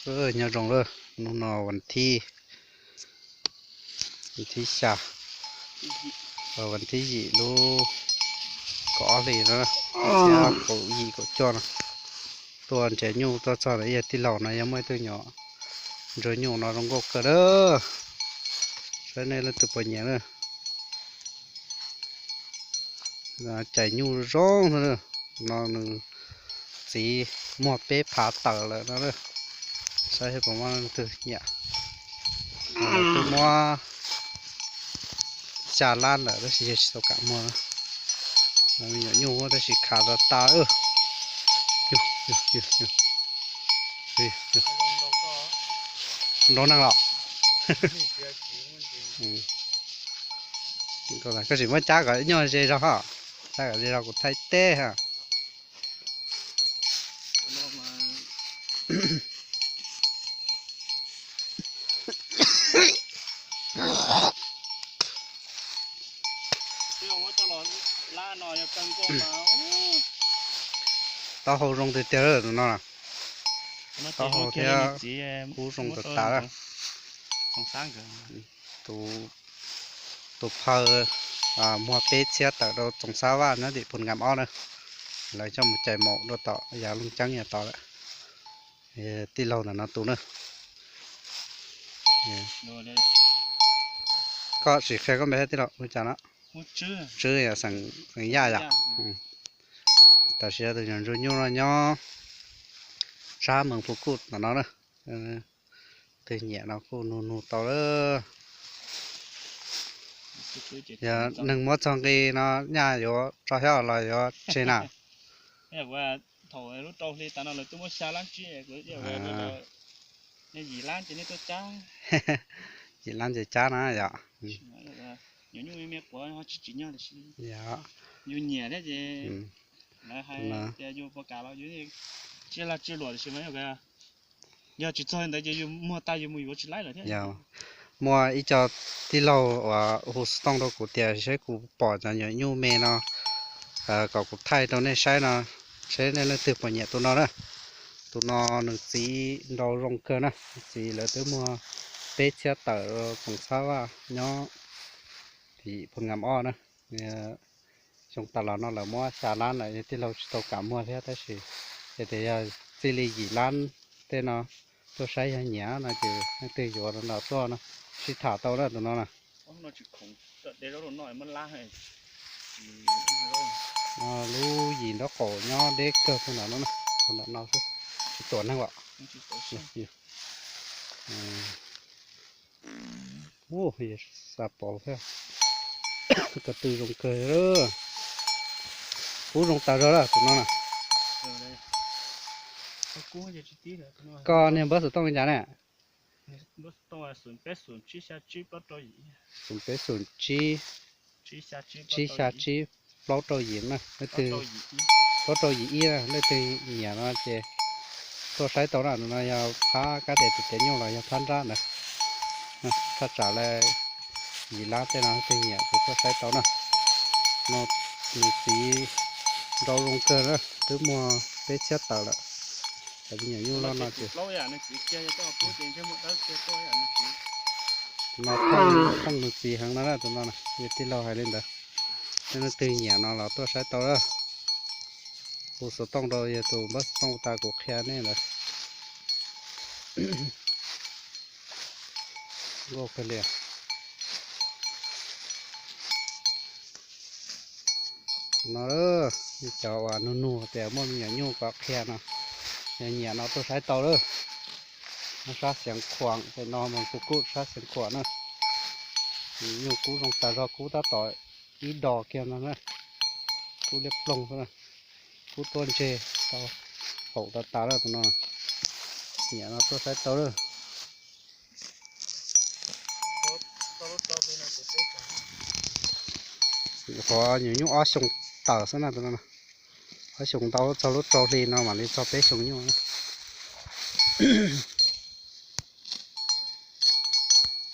Nyob zoo lawm, hnub no vas thib, vas thib xya, vas thib yim lub kaum ob hlis no, kaum yim kaum cuaj no. Tuaj nrhiav nyuj tuaj txog ntawm yog tij laug no yog muaj ib tug nyuam ntsuag nyuj no zoo nkauj kawg lawm. Saib nej leej twg puas nyiam na. Cais nyuj zoo no, nws txiv muag peb phav tawm lawm no. Saib puas muaj leej twg nyiam. Twb muab xya lab lawm tab sis yog tsis tau kam muag. Me nyuam nyuj tab sis khav tas tas. Nrau neeg los. Koj sim muab cab kom nyuaj ze zog, cab kom ze zog kuv thaij teb ha. Taub hau zoo tiag tiag tus no. Taub hau thiab kub zoo tas tas. Tus phaw muag peb txhiab tawm rau Txoov Xab Vaj nyob tim Phu Nkam Ob na. Lawv coj mus cais maum rau tom yav Looj Ceeb yav tod lawm. Tij laug ntawm no tus na. Koj sim qhia koj npe thiab tij laug hu cas no? Tswb, xeem Yaj yom. Tam sim no tus nyuam ntsuag nyuj no nyob sab Moos Phu Kuj tom no na. Tus nyiam no kuj nug nug tau lawm. Yog neeg muab txog nqi no Yaj yuav tso thiab los yuav tseg na? Thaum lub rau hli tas no lawv twb muab xya lab tsib, yim lab ces nej tuaj cab. Yim lab ces cab na yom. Nyuam nyuj me me quav ho tsis tsim nyog tiam sis yus nyiam thiab ces lawv hais tias yus puas kam los yus tsiaj laj tsiaj luam tiam sis mas yog tsis txog li ntawd ces yus muag tag yus mus yuav tsis laib lawm thiab. Muaj ib co tij laug uas hu xov tooj rau kuv tias saib kuv pom cov nyuam nyuj me no kom kuv thaij rau nej saib no, saib nej leej twg puas nyiam tus no na. Tus no nws txiv nrau zoo kawg na, txiv lawv twb muag peb txhiab tawm Txoov Xab Vaj nyob tim Phu Nkam Ob na. Xyoo tas los no lawv muab xya lab lawm, yog tij laug tsis tau kam muag thiab tab sis yog tias yog txij li yim lab tej no tuaj saib yog nyiam no ces leej twg yuav no tuaj no, sib tham tau na tus no na. Lub yim nraub qaum nyob deb kawg tus ntawm no, tus ntawm no xwb, tsis tuam neeg os. Ua, xa pov thiab. Ko tw zoo kawg. Kub zoo tas zog lawm tus no na. Koj niag npawb xov tooj li cas ne? Xoom peb xoom tsib, tsib xya tsib plaub rau yim na, leej twg, plaub rau yim ib na, leej twg nyiam no ces tuaj saib tau na, no yog phab kab tes tus tiav nyuj los yog phab nrab ntawd. Thaj tsam li yim lab tej no leej twg nyiam ces tuaj saib tau na. No nws txiv nrau zoo kawg na, twb muag peb txhiab tawm lawm. Cov me nyuam nyuj loj no ces no thooj nws txiv heev no na, tus no na, yog tij laug hais li ntawd. Yog leej twg nyiam no los tuaj saib tau lawm. Hu xov tooj rau yog tus npawb xov tooj tas kuv qhia nej ntawd. Nkauj kawg li. No, cov uas nug nug tias muaj me nyuam nyuj kom qhia no, yog nyiam no tuaj saib tau lawm. Sab Xeev Khuam, pem no mas kuv kuj sab Xeev Khuam na. Nyuj kub zoo tas zog, kub tab tom ib dos kiag no na. Kub liab ploog xwb na. Kub tuaj ntseg tau, haum tas tas lawm tus no. Nyiam no tuaj saib tau lawm. Qhov nyuam nyuj ob xyoo tawm xwb na tus no. Ob xyoo ntau txog lub rau hli no mam li txog peb xyoo nyuj.